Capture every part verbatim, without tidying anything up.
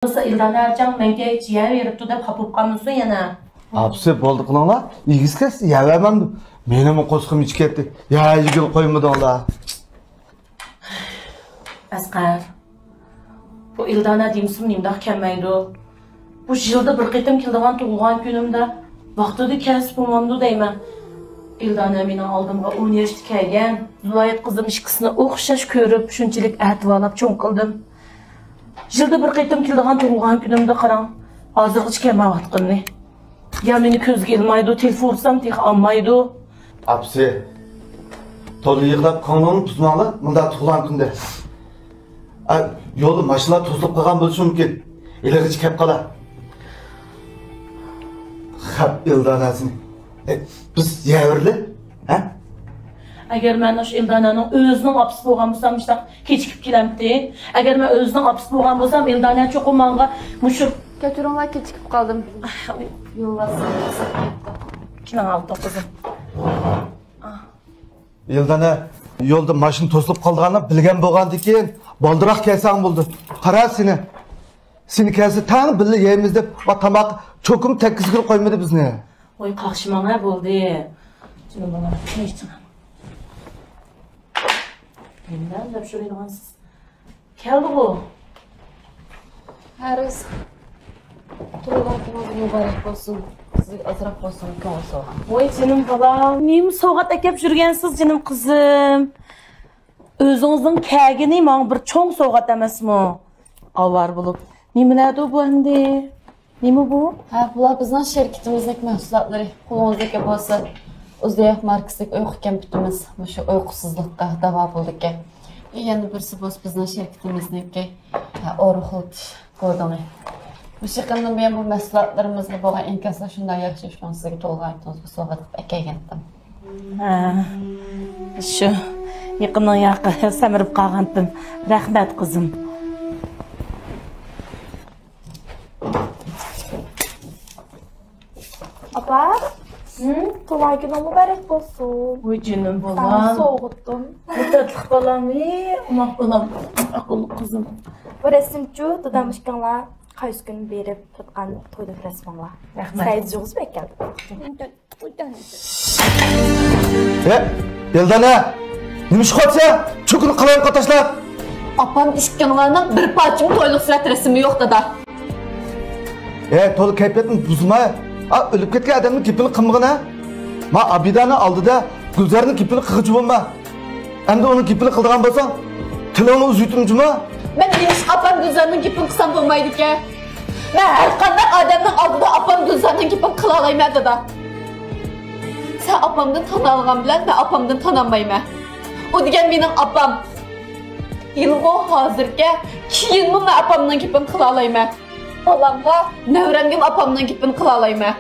بولمىسا ئىلدانە ئاچاڭ مەڭگە ھېچ يەۋېرىپتۇ دەپ خاپا بولۇپ قالمىسۇن يەنە. ئاپىسى، بولدى قىلىڭلار. يېگۈسى كەلسە يەۋەرمەمدۇ. مېنىڭمۇ قورسىقىم ئېچىپ كەتتى. يەيدىغىلى قويمىدىڭلار. ئەسقەر، بۇ ئىلدانە دېمىسىمۇ نېمىنداق كەلمەيدۇ؟ بۇ يىلدا بىر قېتىم كېلىدىغان تۇغۇلغان كۈنۈمدە ۋاقتىدا كەلسە بولمامدۇ دەيمەن. ئىلدانە مېنىڭ ئالدىمغا ئون ياشتا كەلگەن، زۇلايات قىزىم ئىككىسىنى ئوخشاش كۆرۈپ، شۇنچىلىك ئەتىۋارلاپ چوڭ قىلدىم. يىلدا بىر قېتىم كېلىدىغان تۇغۇلغان كۈنۈمدە قاراڭ، ھازىرغىچە كەلمەيۋاتقىنىنى. يا مېنى كۆزگە ئىلمايدۇ، تېلېفون ئۇرسام تېخى ئالمايدۇ. ئاپىسى، تولا يىغلاپ كۆڭلۈڭنى بۇزماڭلار، مۇنداق تۇغۇلغان كۈندە. ئا، يولدا ماشىنىلار توسۇلۇپ قالغان بولۇشى مۇمكىن. ھېلىغىچە كەپ قالا. خەپ ئىلدانەسىنى. ئە، بىز يەۋېرىلى. ھە؟ ئەگەر مەن ئاشۇ ئىلدانەنىڭ ئۆزىنىڭ ئاپىسى بولغان بولسام، مۇشۇنداق كېچىكىپ كېلەمتى. ئەگەر مەن ئۆزىنىڭ ئاپىسى بولغان بولسام، ئىلدانە چوقۇم ماڭا مۇشۇ. كەچۈرۈڭلار، كېچىكىپ قالدىم. يولۋاس. كېلىڭ، ئالتۇن قىزىم. ئىلدانە، يولدا ماشىنا توسۇلۇپ قالىدىغانلىقىنى بىلگەن بولغاندىكىن، بالدۇرراق كەلسەڭ بولدى. قارا سېنى. سېنى كەلسە تەڭ بىللە يەيمىز دەپ، ۋە تاماق چوقۇم تەگكۈزگىلى قويمىدى بىزنى. ۋاي، قاقشىماڭ ھە، بولدى. جېنىم بالام، تىنچ تۇرۇڭ. نېمىدەپ دەپ سورايدىغانسىز؟ كەلدىغۇ. ھەرىس. تۇغۇلغان كۈنىڭىز مۇبارەك بولسۇن. سىزگە ئازراق بولسىمۇ كۆڭۈل سوۋغا. ۋاي، جېنىم بالام. نېمە سوۋغات ئەكەپ يۈرگەنسىز، جېنىم قىزىم؟ ئۆزىڭىزنىڭ كەلگىنى ماڭا بىر چوڭ سوۋغات ئەمەسمۇ؟ ئاۋارە بولۇپ. نېمىلەردۇ بۇ ئەمدى؟ نېمە بۇ؟ ھە، بۇلار بىزنىڭ شىركىتىمىزنىڭ مەھسۇلاتلىرى. قولىڭىزدىكى بولسا ئۇزۇياق ماركىسىدىكى ئۇيقۇ كەمپۈتىمىز. مۇشۇ ئۇيقۇسىزلىققا داۋا بولىدىكەن. يەنە بىرسى بولسا بىزنىڭ شىركىتىمىزنىڭكى، ھە، ئورۇقلىتىش كودىڭى. مۇشۇ يېقىندىن بۇيان بۇ مەھسۇلاتلىرىمىزغا بولغان ئىنكاسلار شۇنداق ياخشى، شۇنىڭ سىزگە تۇغۇلغان كۈنىڭىزگە سوۋغا قىلىپ ئەكەلگەنتىم. ھە، شۇ يېقىننىڭ ياقى سەمرىپ قالغانتىم. رەھمەت، قىزىم. ئاپا، ھىم، تۇغۇلغان كۈنۈڭ مۇبارەك بولسۇن. ۋاي جېنىم بالام. ساڭا سوۋغىتىم. بۇ تاتلىق بالام، ھى، ئوماق بالام، ئاقىللىق قىزىم. بۇ رەسىمچۇ، دادام ئىككىڭلار قايسى كۈنى بېرىپ تۇتقان تويلۇق رەسىمىڭلار. رەھمەت. سەي جۇغۇزۇپ ئەكەلدىم. ھە، ئىلدانە، نېمە ئىش قىلىۋاتىسەن؟ چوكىنى قالايمىقان تاشلاپ. ئاپام ئىككىڭلارنىڭ بىر پارچىمۇ تويلۇق سۈرەت رەسىمى يوق، دادا. ھە، تولا كەيپىياتنى بۇزما. ئا، ئۆلۈپ كەتكەن ئادەمنىڭ گېپىنى قىلمىغىن ھە. ما ئابىدانىڭ ئالدىدا گۈلزارنىڭ گېپىنى قىلغۇچى بولما. ئەمدى ئۇنىڭ گېپىنى قىلىدىغان بولساڭ، تىلىڭنى ئۈزۈۋېتىمجۇما؟ مەن نېمىشقا ئاپام گۈلزارنىڭ گېپىنى قىلسام بولمايدىكەن؟ مەن ھەرقانداق ئادەمنىڭ ئالدىدا ئاپام گۈلزارنىڭ گېپىنى قىلالايمەن، دادا. سەن ئاپامدىن تانالغان بىلەن مەن ئاپامدىن تانالمايمەن. ئۇ دېگەن مېنىڭ ئاپام. ھېلىغۇ ھازىركەن، كېيىنمۇ مەن ئاپامنىڭ گېپىنى قىلالايمەن. بالامغا، نەۋرەمگىمۇ ئاپامنىڭ گېپىنى قىلالايمەن.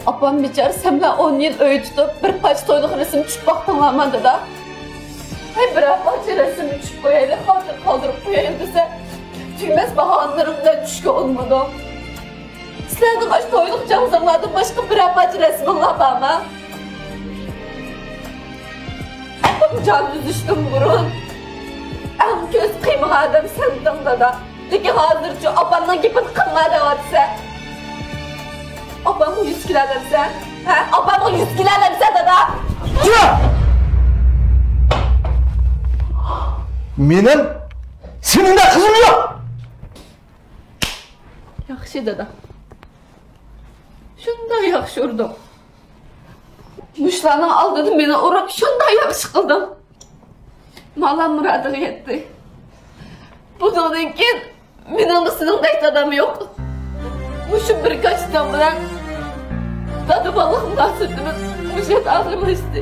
ئاپام بىچارە سەن بىلەن ئون يىل ئۆي تۇتۇپ، بىر پارچە تويلۇق رەسىم چۈشۈپ باقتىڭلارما، دادا؟ ھەي، بىرەر پارچە رەسىمنى چۈشۈپ قويايلى، خاتىرە قالدۇرۇپ قويايلى دېسە، تۈگىمەس باھانىلىرىڭ بىلەن چۈشكە ئۇنىمىدىڭ. سىلەرنىڭ ئاشۇ تويلۇق چاغزىڭلاردىن باشقا بىرەر پارچە رەسىمىڭلار بارمۇ؟ ئاپام جان ئۈزۈشتىن بۇرۇن ئەڭ كۆز قىيمىغان ئادەم سەندىڭ، دادا. لېكىن ھازىرچۇ ئاپامنىڭ گېپىنى قىلما دەۋاتىسەن. ئاپامغا يۈز كېلەلەمسەن؟ ھە؟ ئاپامغا يۈز كېلەلەمسەن، دادا؟ ياق! مېنىڭ سېنىڭدەك قىزىم يوق! ياخشى، دادا. شۇنداق ياخشى ئۇردۇڭ. مۇشۇلارنىڭ ئالدىدا مېنى ئۇرۇپ، شۇنداق ياخشى قىلدىڭ. مانا مۇرادىغا يەتتى. بۇنىڭدىن كېيىن مېنىڭمۇ سېنىڭدەك دادام يوق. مۇشۇ بىر كاچىتىڭ بىلەن دادا-بالىلىق مۇناسىۋىتىمىز مۇشۇ يەردە ئاخىرلاشتى.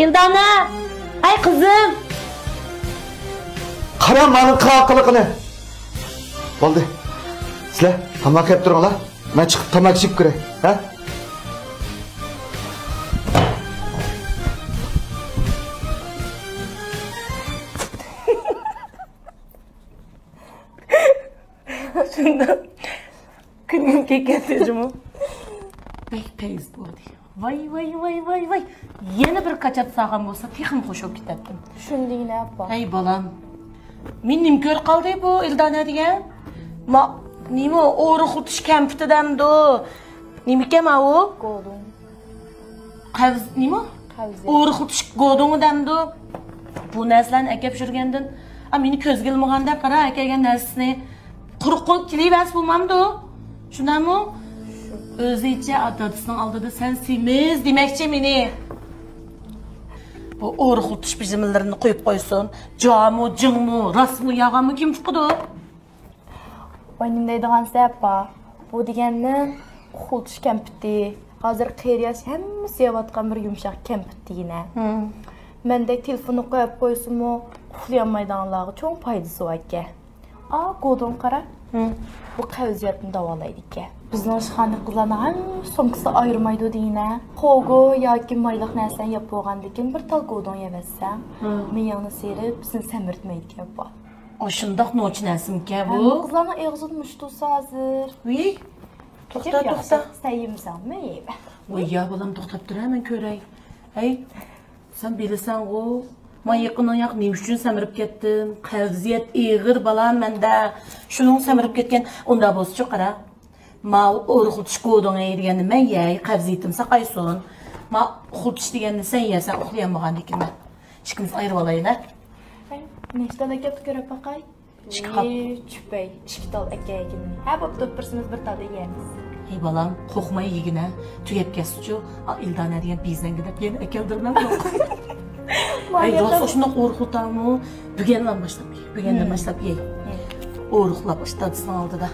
ئىلدانە! ئەي قىزىم! قارا مانا قىلغان قىلىقىنى. بولدى. سىلەر تاماكا يەپ تۇرۇڭلار. مەن چىقىپ تاماكا چېكىپ كىرەي. ھە؟ شۇنداق. كۈلگۈم كەتكەن جۇمۇ. بەك پەيز بولدى. ۋاي، ۋاي، ۋاي، ۋاي، ۋاي. يەنە بىر كاچات سالغان بولسا تېخىمۇ خوش بولۇپ كېتەتتىم. شۇندىغىنە ئاپا. ھەي بالام، مېنى نېمە كۆرۈپ قالدى بۇ ئىلدانە دېگەن؟ ما، نېمە، ئورۇقلىتىش كەمپۈتى دەمدۇ؟ نېمىكەن ماۋۇ؟ گودۇڭ. قەۋز، نېمە؟ قەۋزىيەت. ئورۇقلىتىش گودۇڭى دەمدۇ؟ بۇ نەرسىلەرنى ئەكەپ يۈرگەندىن، ئا، مېنى كۆزگە ئىلمىغاندەك قارا، ئەكەلگەن نەرسىسىنى. قۇرۇق قول كېلىۋەرسە بولمامدۇ؟ شۇنداقمۇ؟ ئۆزىچە دادىسىنىڭ ئالدىدا سەن سېمىز دېمەكچى مېنى. بۇ ئورۇقلىتىش بېجىمىلىرىنى قويۇپ قويسۇن. جامۇ، جىڭمۇ، راستمۇ، يالغانمۇ كىم ئۇقىدۇ؟ ۋاي، نېمە دەيدىغان سەپ بار؟ بۇ دېگەننىڭ ئۇخلىتىش كەمپۈتى. ھازىر قېرى ياش ھەممىسى يەۋاتقان بىر يۇمشاق كەمپۈت دېگىنە. ھىم. مەندەك تېلېفوننى قويۇپ قويسىمۇ، ئۇخلىيالمايدىغانلارغا چوڭ پايدىسى باركەن. ئا، گودۇڭ قارا. ھىم. بۇ قەۋزىيەتنى داۋالايدىكەن. بىزنىڭ ئىشخانىدىكى قىزلارنىڭ ھەممىسى سومكىسىدا ئايرىمايدۇ دېگىنە. قوگو ياكى مايلىق نەرسىلەرنى يەپ بولغاندىن كېيىن بىر تال گودۇڭ يەۋەتسەڭ، ھىم، مېيىڭنى سىيرىپ، بىزنى سەمرىتمەيدىكەن بۇ. ئاشۇنداق نوچى نەرسىمىكەن بۇ؟ ھەممە قىزلارنىڭ ئېغىزىدا مۇشۇ تۇرسا ھازىر. ۋىي، توختا، توختا. سەن يېمىسەڭمۇ يەيمەن. ۋىي، يا بالام، توختاپ تۇر، مەن كۆرەي. ھەي، سەن بىلىسەنغۇ، ما يېقىنىڭ ياق نېمە ئۈچۈن سەمرىپ كەتتىم؟ قەۋزىيەت ئېغىر بالام مەندە. شۇنىڭ سەمرىپ كەتكەن. ئۇنداق بولسىچۇ قارا. ماۋۇ ئورۇقلىتىش گودۇڭى دېگەننى مەن يەي، قەۋزىيىتىم ساقايسۇن. ما ئۇخلىتىش دېگەننى سەن يەسەن، ئۇخلىيالمىغاندىكىن مەن. ئىككىمىز ئايرىۋالايلى. نەشتە ئەكەپتۇ، كۆرۈپ باقاي. ئىككى قاپ. ئى، چۈپەي، ئىككى تال ئەكەلگىنى. ھە، بوپتۇ، بىرسىمىز بىر تالدا يەيمىز. ھەي بالام، قورقماي يېگىنە، تۈگەپ كەتسىچۇ. ئا، ئىلدانە دېگەن بېزەڭگى دەپ يەنە ئەكەلدۈرمەم. ھەي، راست شۇنداق ئورۇقلىتامۇ؟ بۈگۈندىن باشلاپ يەي، بۈگۈندىن باشلاپ يەي. ئورۇقلاپ ئىشتىن ئالدىدا.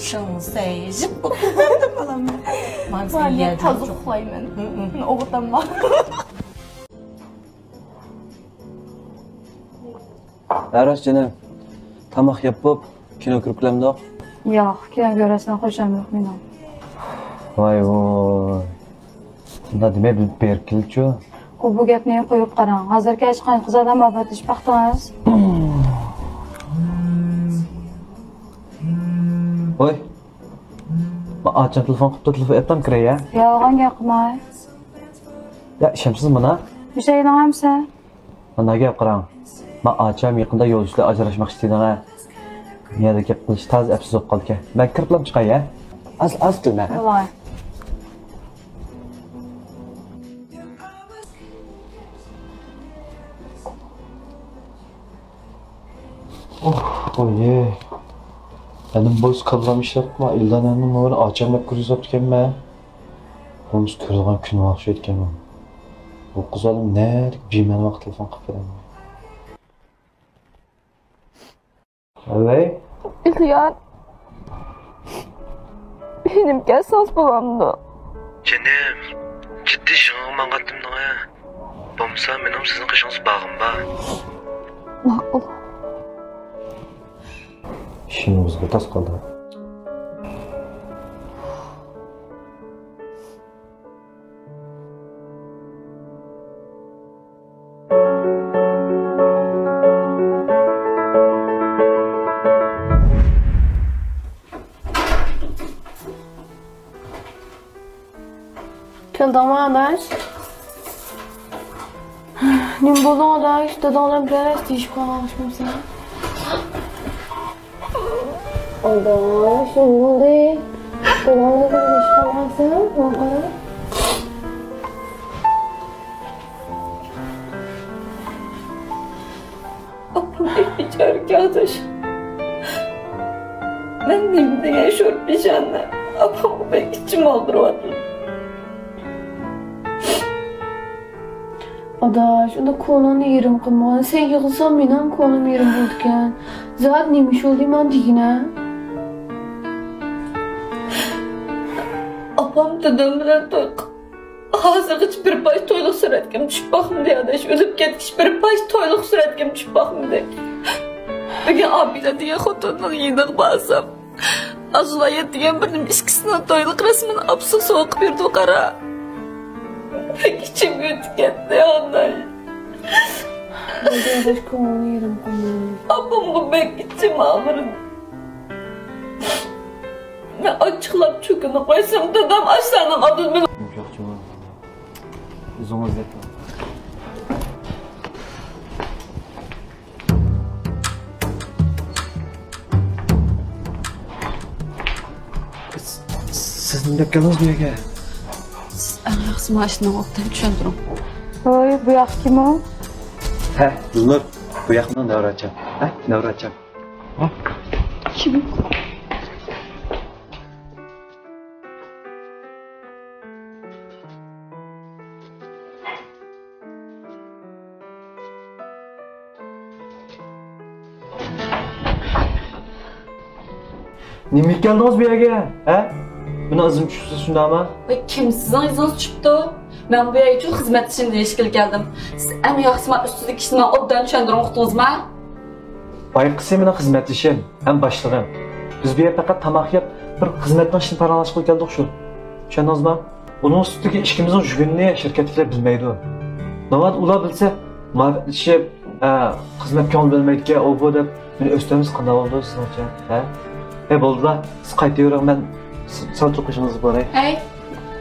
شىڭسەي جىپ بولۇپ كېتەمدۇ بالام. مانا سەن يەيدىڭ. تازا ئۇخلايمەن. مېنى ئويغىتاملا. ئەرەس جېنىم، تاماق يەپ بوپ، كىنو كۆرۈپ كېلەمدۇق؟ ياق، كىنو كۆرەسىنى خۇشام يوق مېنىڭ. ۋاي ۋاي. شۇنداق دېمەي، بىلىپ بېرىپ كېلىچۇ. ئۇ بۇ گەپنى قويۇپ قاراڭ. ھازىرقى ھېچقانداق ئادەم ئاپەتلىشىپ باقتىڭىز؟ ۋاي. ما ئاچام تېلېفون قىپتۇ، تېلېفون ئېلىپتام كىرەي يا. يالغان گەپ قىلماي. يا، ئىشەنمسىز مانا؟ ئىشەيدىغانمىسەن؟ مانا گەپ قاراڭ. ما ئاچام يېقىندا يولدىشى بىلەن ئاجراشماقچى دېدىڭە. يەردە گەپ قىلىش تازا ئەپسىز بولۇپ قالدىكەن. مەن كىرىپلام چىقاي يا. ئاز، ئاز قىلما. بولاي. ئوھ، ئويەي. ئەنە بولسا كاللام ئىشلەپتىما، ئىلدانەنىڭ نومۇرىنى ئاچام دەپ كىرگۈزۈپتىكەنمەن. بولمىسا كۆرىدىغان كۈنۈم ئوخشايدىكەن. بۇ قىز ئادەم نەدىكى بىمەنە ۋاقىت تېلېفون قىلىپ بېرەلمەي. ھەي. ئىليان، مېنىمكەن ساز بولامدۇ؟ جېنىم، جىددىي شىڭىغا ماڭغانتىم دەڭە. بولمىسا مېنىڭ سىزنىڭ قېشىڭىزدا باغىم بار. ماقۇل. ئىشىمىزغا تاس قالدى. كەلدىڭمۇ ئاداش؟ نېمە بولدۇڭ ئاداش؟ داداڭ بىلەن بىرەر دېيىشىپ قالغان ئوخشىمامسەن؟ ئاداش، نېمە بولدى؟ داداڭ بىلەن دېيىشىپ قالغانسەن؟ ماڭا قارا. ئاپام بەك بىچارىكەن ئاداش. مەن نېمە دېگەن شور پېشانە. ئاپامغا بەك ئىچىم ئالدۇرۇۋاتىدۇ. ئاداش، ئۇنداق كۆڭلۈڭنى يېرىم قىلمىغىن. سەن يىغلىساڭ مېنىڭ كۆڭلۈم يېرىم بولىدىكەن. زادى نېمە ئىش بولدى ماڭا دېگىنە. ئاپام دادام بىلەن توي قىلىپ ھازىرغىچە بىر پاش تويلۇق سۈرەتكىمۇ چۈشۈپ باقمىدى، ئاداش. ئۆلۈپ كەتكەچ بىر پاش تويلۇق سۈرەتكىمۇ چۈشۈپ باقمىدى. بۈگۈن ئابىدە دېگەن خوتۇننىڭ يېنىغا بارسام، ئازۇلايەت دېگەن بىر نېمە ئىككىسىنىڭ تويلۇق رەسىمىنى ئاپىسىغا سوۋغا بېرىدۇ، قارا. بەك ئىچىم ئۆتۈپ كەتتى، ئاداش. ئاداش، كۆڭلۈڭنى يېرىم قىلما. ئاپامغا بەك ئىچىم ئاغرىدى. مەن ئاچچىقلاپ چۆكۈنۈپ قويسام، دادام ئاشلارنىڭ ئالدىدا مېنى. يۇمشاق جۇمۇ. ئۆزىڭىز دەپ. دەپ كەلدىڭىز بۇ يەرگە؟ سىز ئەڭ ياخشىسى مانا ئىشنى ئوبدان چۈشەندۈرۈڭ. ھوي، بۇ ياق كىم ئۇ؟ ھە، گۈلنۇر، بۇ ياق مېنىڭ نەۋرەچەم. ھە، نەۋرەچەم. ھە؟ كىم؟ نېمە كەلدىڭىز بۇ يەرگە، ھە؟ مېنىڭ ئىزىمغا چۈشۈپسىز شۇنداقمۇ؟ ۋاي، كىم سىزنىڭ ئىزىڭىزغا چۈشۈپتۇ؟ مەن بۇ يەرگە خىزمەت ئىشىنى دېيىشكىلى كەلدىم. سىز ئەڭ ياخشىسى مانا ئۈستىدىكى ئىشنى ماڭا ئوبدان چۈشەندۈرۈڭ، ئۇقتىڭىزمۇ؟ بايقىسى مېنىڭ خىزمەتدىشىم ھەم باشلىقىم. بىز بۇ يەردە پەقەت تاماق يەپ، بىر خىزمەتنىڭ ئىشىنى پاراڭلاشقىلى كەلدۇق شۇ. چۈشەندىڭىزمۇ؟ ئۇنىڭ ئۈستىدىكى ئىككىمىزنىڭ يۈگۈنىنى شىركەتتىكىلەر بىلمەيدۇ. ناۋادا ئۇلار بىلسە، مۇۋاپىقلىشىپ، ھە، خىزمەت كۆڭۈل بۆلمەيدىكەن، ئۇ بۇ دەپ مېنى ئۆستۈرمىسە قانداق بولىدۇ سىزنىڭچە، ھە؟ ھەي، بولدىلا، سىز قايتىۋېرىڭ، مەن س-، سەل تۇرۇپ قېشىڭىزدا بولاي. ھەي،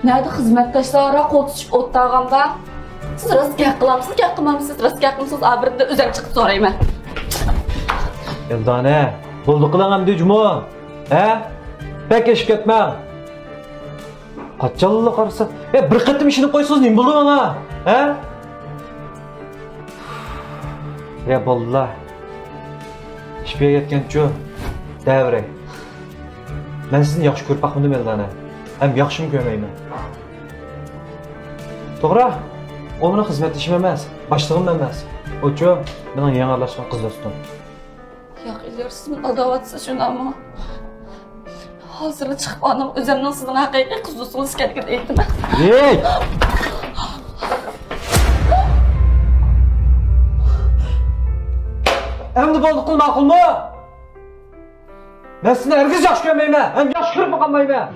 نەدە خىزمەتداشلار قول تۇتۇشۇپ ئولتۇرغاندا، سىز راست گەپ قىلامسىز، گەپ قىلمامسىز، راست گەپ قىلمىسىڭىز، ئابىرىمدىن ئۆزۈم چىقىپ سورايمەن. ئەلدانە، بولدى قىلىڭ ئەمدى جۇمۇ، ھە؟ بەك ئېشىپ كەتمەڭ. قاچانلا قارىسا، يا بىر قېتىم ئىشىنىپ قويسىڭىز نېمە بولدى ماڭا؟ ھە؟ يا باللا. ئىش بىر يەتكەنچۇ؟ دەۋرەي. مەن سىزنى ياخشى كۆرۈپ باقمىدىم ئەلدانە. ھەم ياخشىمۇ كۆرمەيمەن. توغرا، ئۇ مېنىڭ خىزمەتدىشىم ئەمەس، باشلىقىم ئەمەس. ئۇچۇ مېنىڭ يېڭى ئارىلاشقان قىز دوستۇم. ياق، ئىلگىرى سىز مېنى ئالداۋاتسىز شۇنداقمۇ؟ ھازىرلا چىقىپ ئاندىن ئۆزۈمنىڭ سىزنىڭ ھەقىقىي قىز دوستىڭىز ئىكەنلىكىنى ئېيتىمەن. ھېي! ئەمدى بولدى قىل، ماقۇلمۇ؟ مەن سىزنى ھەرگىز ياخشى كۆرمەيمەن، ھەم ياخشى كۆرۈپمۇ قالمايمەن.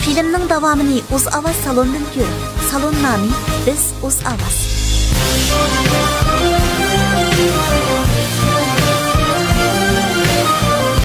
فىلىمنىڭ داۋامىنى ئۇز ئاۋاز سالوندىن كۆرۈڭ. سالون نامى: بىز ئۇز ئاۋاز.